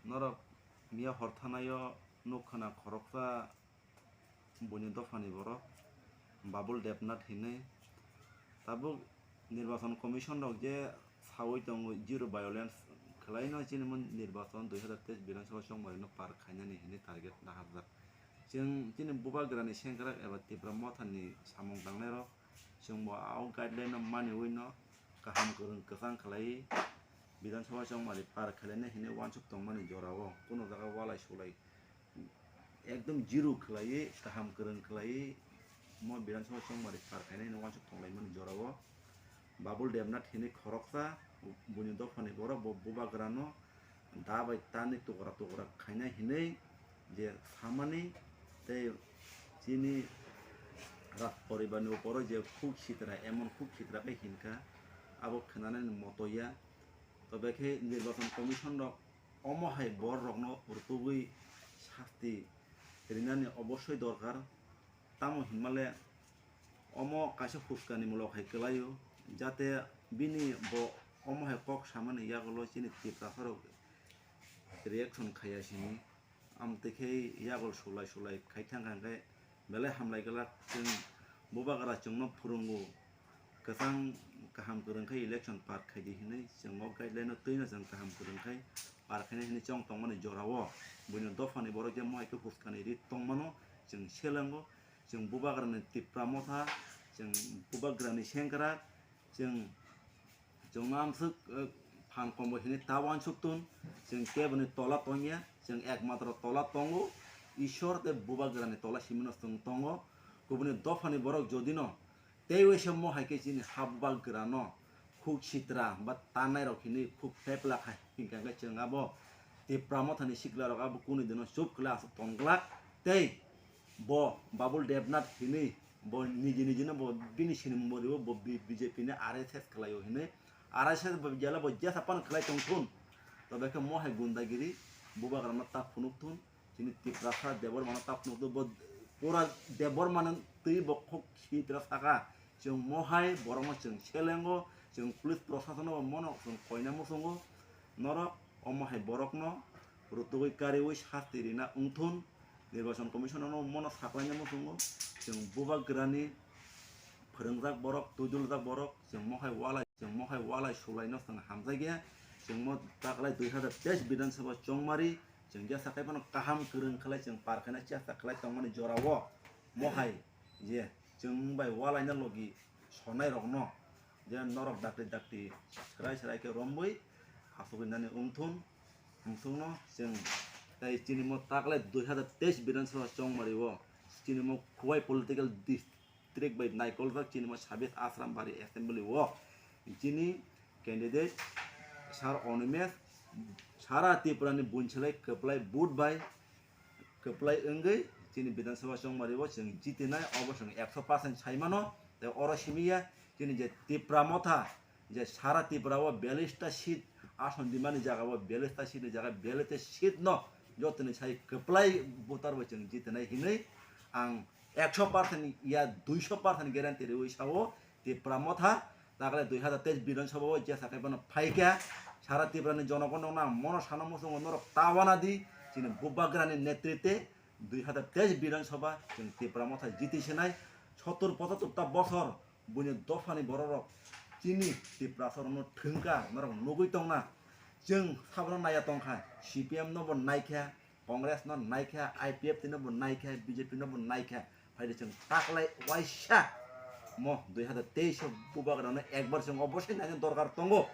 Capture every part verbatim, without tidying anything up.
Norok miya hor thanaio nuk khna khoroksa buini dophani borok Babul Debnath hinwi. Tabuk Nirbachon Commission rok je sawi tongo zero violence khwlaino chini mo nirbachon dui hazar teis Bidhan Sabha chongmarino par khainani hinwi target naharjak. Chwng chini Bubagrani sengkrak eba Tipra Mothani samung tangnairok chwngbo a o guideline no maniwi no kaham kwrwng kwchang khlaiwi Bidhan Sabha chongmari par khlainai hinwi uansuk tongmani jorao kunu jaga walai sulai ekdom zero khlaiwi kaham kwrwng khlaiwi mo Bidhan Sabha chongmari par khainai hinwi uansuk tonglaimani jorao Babul Debnath hinwi khoroksa buini dophani borok bo Bubagrano da bai tani tukra tukra khainai hinwi je samani tei chini raj poribarni uporo je khuk sitra, emon khuk sitra khe hinkha, abo khwnanani moto ya. Tobe khe Nirbachon Commission rok omo hai borok rokno rwtugwi sasti rinani obossoi dorkar. Tamo hinmale omo kaisa huskani mulok hai kwlaio, jate bini bo omo hai kok samani yagulo chini Tiprasa rok reaction khaiya sini. Amtwi khe yagul sulai sulai khai thang kha, hwnkhe belai hamlai glak. Chwng Bubagra chwngno phwrwngo, kwchang kaham kwrwng khe election par khaidi hinwi chwng o guideline-o twino chwng kaham kwrwng khe par khainai hinwi chong tongmani jorao buino dophani borok je mohai khe huskani ri tongmano chwng selengo. Chwng Bubagrani Tipra Motha, chwng Bubagrani sengkrak, chwng chwngno amswk, eh, phan kombo hinwi ta uansuk tun, chwng keboni tola tongya, chwng ekmatro tola tongo, Ishwar tei Bubagrani tola simino chwng tongo. Kubuni dophani borok jodino tei waisa mohai khe chini ha Bubagrano khuk sitra ba tannairok hinwi khuk pepla khai hinkha khe chwng abo Tipra Mothani siklarok abo kunu dino chup khlai aswk tong glak tei bo Babul Debnath hinwi bo niji nijino bo bini sinimung bo ribo, bo B-, B J P ni R S S khlaio hinwi. R S S bo jela bo jesa pan khlai tong thun. Tobe khe mohai gundagiri Bubagrano ta phunuk thun. Chini Tiprasa Debbarmano ta phunuk thun. Bo pura Debbarmano twi bo khuk sitra saka. Chwng mohai borokno chwng selengo, chwng police prosasono bo mono chwng koina muchungo. Norok omo hai borokno rwtugwi kariwi sasti rina wngthun. Nirbachon Commission-o mono saklaina muchungo, chwng Bubagrani phwrwngjak borok, twiduljak borok, chwng mohai walai, chwng mohai walai sulaino chwng hamjakya. Chwng mo taklai dui hazar teis Bidhan Sabha chongmari, chwng jesa khai phano kaham kwrwng khlai chwng par khaina chesta khlai tongmani jorao mohai je chwng bai walaina logi sonai rokno je norok dakti dakti serai serai khe romwi asugwi nani wngthun. Wngthungno chwng tei chini mo taklai dui hazar teis Bidhan Sabha chongmari o chini mo Khowai political district bai naikoljak chini mo Sabis Ashram Bari Assembly o chini candidate Sir Animesh sara Tripura ni bunselai kwplai vote bai kwplai wngwi chini Bidhan Sabha chongmari o chwng jitinai, obo chwng ekso percent sai mano. Tei oro simi ya chini je Tipra Motha je sara Tripura o biyallis ta seat ason dimani jaga o biyallis ta seat ni jaga biyallis ta seat no jotoni sai kwplai voter bai chwng jitinai hinwi ang ekso percent ya duiso percent guarantee riwi sao. Tipra Motha taklai dui hazar teis Bidhan Sabha o jesa khai phano phaikha. Sara Tripura ni jonogon rokno ang mono sana muchungo norok ta wana di, chini Bubagrani netritwe dui hazar teis Bidhan Sabha chwng Tipra Motha jiti sinai. Sottur pochattur ta bosor buini dophani borok rok chini Tiprasa rokno thwngkha, norok nugwi tongna. Chwng sabono naiya tongkha, C P M no bo naikha, Congress no naikha, I P F T no bo naikha, B J P no bo naikha. Phaidi chwng taklai waisa mo dui hazar teis o Bubagrano ekbar chwng obosai naina dorkar tongo.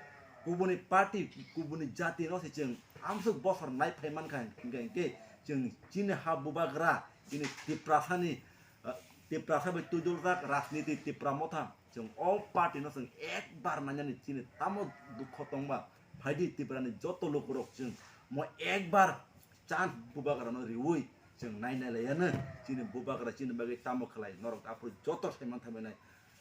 Kubuni party, kubuni jati no se chwng amsuk bosor nai phai mankha, hinkhe, hinkhe chwng chini ha Bubagra, chini Tiprasani, ah, Tiprasa bai twiduljak rajniti Tipra Motha. Chwng o party no chwng ekbar nainani chini tamo dukho tongba, phaidi Tripura ni joto lukurok chwng mo ekbar chance Bubagrano riwi chwng nainai laiyano. Chini Bubagra chini bagwi tamo khlai, norok aphuru joto saiman thabainai.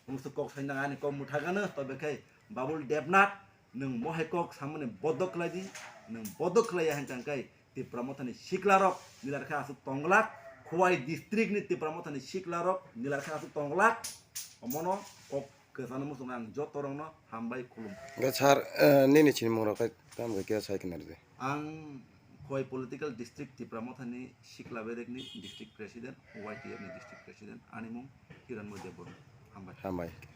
Mungsa kok sainang ani kok mwthagano, tobe khai Babul Debnath, nwng mohai kok samani bodok khlai di, nwng bodok khlai ya hwnkha khe Tipra Mothani siklarok nilar khe aswk tongglak, Khowai district ni Tipra Mothani siklarok nilar khe aswk tongglak. Omono kok kwchangno muchungo ang joto rokno hambai khulum. Hwnkhe sir, eh, nini sinimung rok khe tamo khe kisa sai khna rwdi. Ang Khowai political district Tipra Mothani Sikla Bedekni district president, Y T F ni district president, ani mung Hiranmoy Debbarma. Hambai. Hambai.